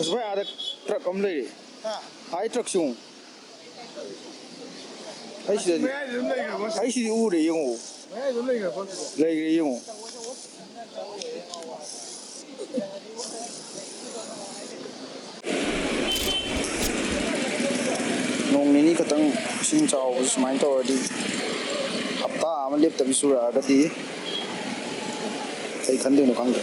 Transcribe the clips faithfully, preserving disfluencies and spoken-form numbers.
ꯑꯁ ꯚꯥꯏ, ꯑꯥꯗ ꯇ꯭ꯔꯛ ꯑꯃ ꯂꯩꯔꯦ꯫ ꯍꯥ? ꯑꯥ, ꯇ꯭ꯔꯛꯁꯤ ꯌꯦꯡꯉꯨ꯫ ꯑꯩ ꯁꯤꯗꯗꯤ, ꯃꯌꯥꯏꯗ ꯑꯗꯨꯝ ꯂꯩꯈ꯭ꯔꯕꯣ? ꯑꯩ ꯁꯤꯗꯤ ꯎꯔꯦ, ꯌꯦꯡꯉꯨ꯫ ꯃꯌꯥꯏꯗ ꯑꯗꯨꯝ ꯂꯩꯈ꯭ꯔꯕꯣ ꯁꯤꯕꯣ? ꯂꯩꯈ꯭ꯔꯦ, ꯌꯦꯡꯉꯨ꯫ ꯅꯣꯡ ꯅꯤꯅꯤ ꯈꯛꯇꯪ ꯏꯁꯤꯡ ꯆꯥꯎꯕꯁꯦ ꯁꯨꯃꯥꯏꯅ ꯇꯧꯔꯗꯤ, ꯍꯞꯇꯥ ꯑꯃ ꯂꯦꯞꯇꯕꯤ ꯆꯨꯔꯛꯑꯒꯗꯤ ꯀꯩ ꯈꯟꯗꯣꯏꯅꯣ ꯈꯪꯗꯦ꯫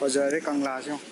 ꯐꯖꯔꯦ ꯀꯪꯂꯥꯁꯦ ꯌꯦꯡꯉꯣ꯫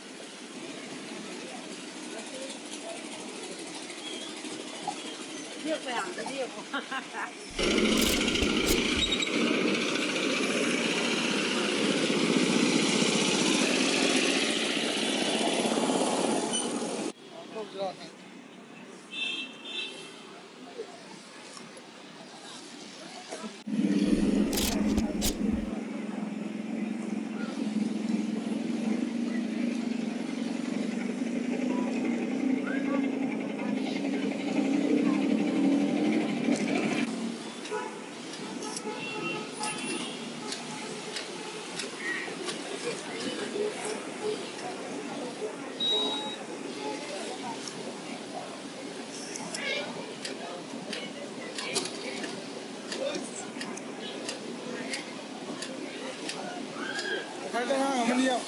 ꯉꯁꯥꯏꯗ ꯑꯉꯥꯡ ꯑꯃꯅ ꯌꯥꯝ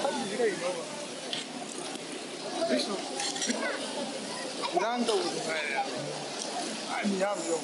ꯈꯜꯂꯤꯁꯤ ꯀꯩꯒꯤꯅꯣꯕ? ꯀꯩꯁꯨ ꯏꯔꯥꯡ ꯇꯧꯕꯗꯨ ꯉꯥꯏꯔꯦ꯫ ꯑꯥ, ꯃꯤ ꯌꯥꯝ ꯌꯣꯝ꯫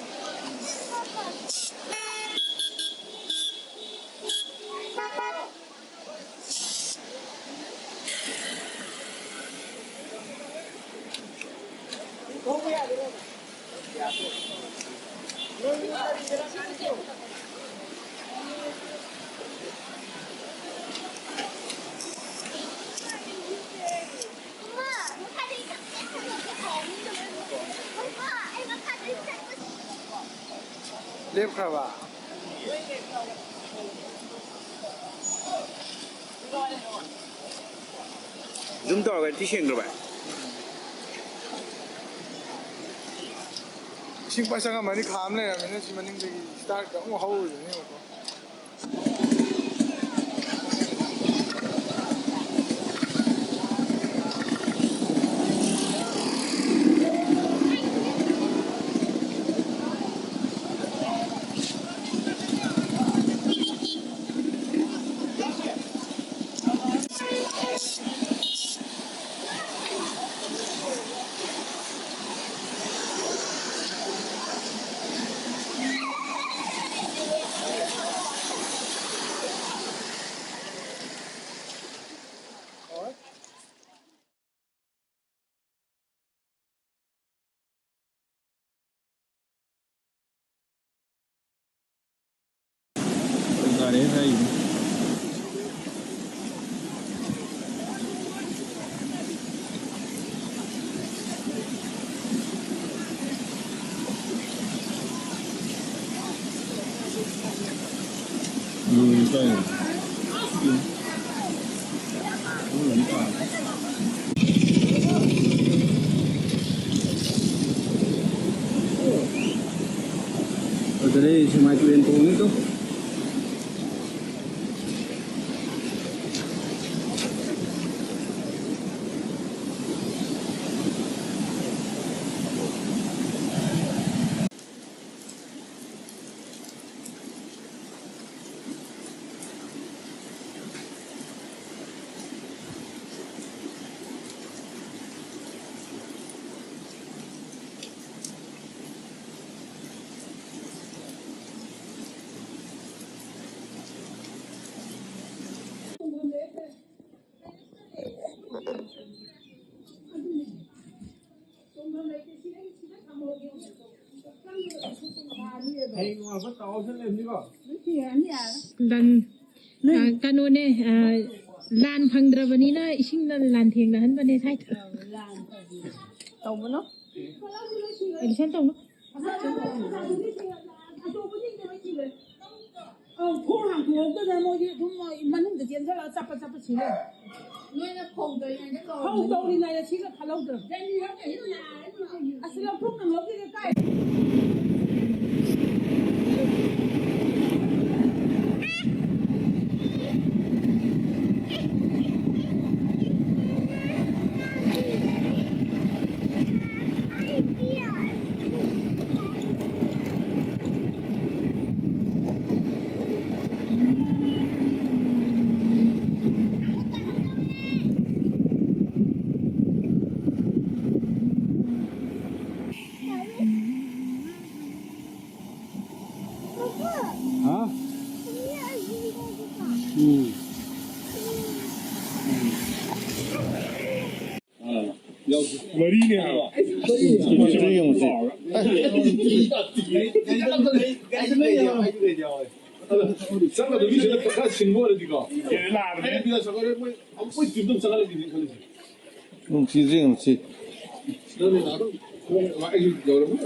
ꯂꯦꯞꯈ꯭ꯔꯕ? ꯖꯨꯝ ꯇꯧꯔꯒ ꯊꯤ ꯁꯦꯡꯗ꯭ꯔꯣ ꯚꯥꯏ? ꯏꯁꯤꯡ ꯄꯥꯏ ꯆꯪꯉꯝꯃꯅꯤ, ꯈꯥꯝ ꯂꯩꯔꯝꯃꯤꯅ ꯁꯤ ꯃꯅꯤꯡꯗꯒꯤ ꯁ꯭ꯇꯥꯔꯠꯀ ꯑꯃꯨꯛ ꯍꯧꯔꯨꯗꯣꯏꯅꯦꯕꯀꯣ꯫ ꯑꯗꯨꯗꯩ ꯁꯦꯛꯃꯥꯏ ꯇꯨꯔꯦꯟ ꯇꯣꯡꯉꯤꯗꯣ꯫ ꯂꯥꯟ, ꯑ, ꯀꯩꯅꯣꯅꯦ, ꯑ, ꯂꯥꯟ ꯐꯪꯗ꯭ꯔꯕꯅꯤꯅ ꯏꯁꯤꯡꯅ ꯂꯥꯟ ꯊꯦꯡꯅꯍꯟꯕꯅꯦ ꯁ꯭ꯋꯥꯏꯗ꯫ ꯇꯧꯕꯅꯣ? ꯑꯦꯂꯤꯁꯟ ꯇꯧꯅꯨ꯫ ꯑꯧ, ꯊꯣꯡ ꯍꯥꯡꯇꯣꯛꯍꯧꯗꯅ ꯃꯣꯏꯗꯤ ꯑꯗꯨꯝ ꯃꯅꯨꯡꯗ ꯆꯦꯟꯖꯜꯂꯒ ꯆꯞꯄ ꯆꯞꯄ ꯁꯤ ꯂꯩꯔꯦ꯫ ꯅꯣꯏꯅ ꯐꯧ ꯇꯧꯔꯤꯉꯩꯗ ꯐꯧ ꯀꯧꯔꯝꯒꯅꯤ꯫ ꯇꯧꯔꯤꯉꯩꯗ ꯁꯤꯒ ꯈꯜꯍꯧꯗ꯭ꯔꯕ꯫ ꯖꯅꯤꯒ ꯀꯩꯅꯣ ꯅꯥꯔꯦ꯫ ꯑꯁ, ꯂꯧꯊꯣꯛꯅ ꯂꯧꯕꯤꯔꯦ ꯀꯥꯏ꯫ ꯍꯥ? ꯎꯝ꯫ ꯃꯔꯤꯅꯦ ꯍꯥꯏꯕ꯫ ꯁꯤꯗ ꯌꯦꯡꯉꯨꯁꯦ꯫ ꯆꯪꯒꯗꯕ ꯃꯤꯁꯤꯅ ꯈꯔ ꯁꯤꯡꯕ ꯑꯣꯏꯔꯗꯤꯀꯣ꯫ ꯑꯩꯅ ꯕꯤꯗ꯭ꯌꯥꯁꯥꯒꯔ ꯃꯣꯏ, ꯃꯣꯏ ꯇꯤꯝꯗꯣ ꯑꯃꯨꯛ ꯆꯪꯍꯜꯂꯒꯦ ꯈꯜꯂꯤꯁꯦ꯫ ꯅꯨꯡꯁꯤꯁꯦ, ꯅꯨꯡꯁꯤ꯫ ꯅꯪꯅ ꯑꯗꯨꯝ ꯈꯣꯡ ꯑꯩꯁꯨ ꯌꯧꯔꯝꯃꯤ꯫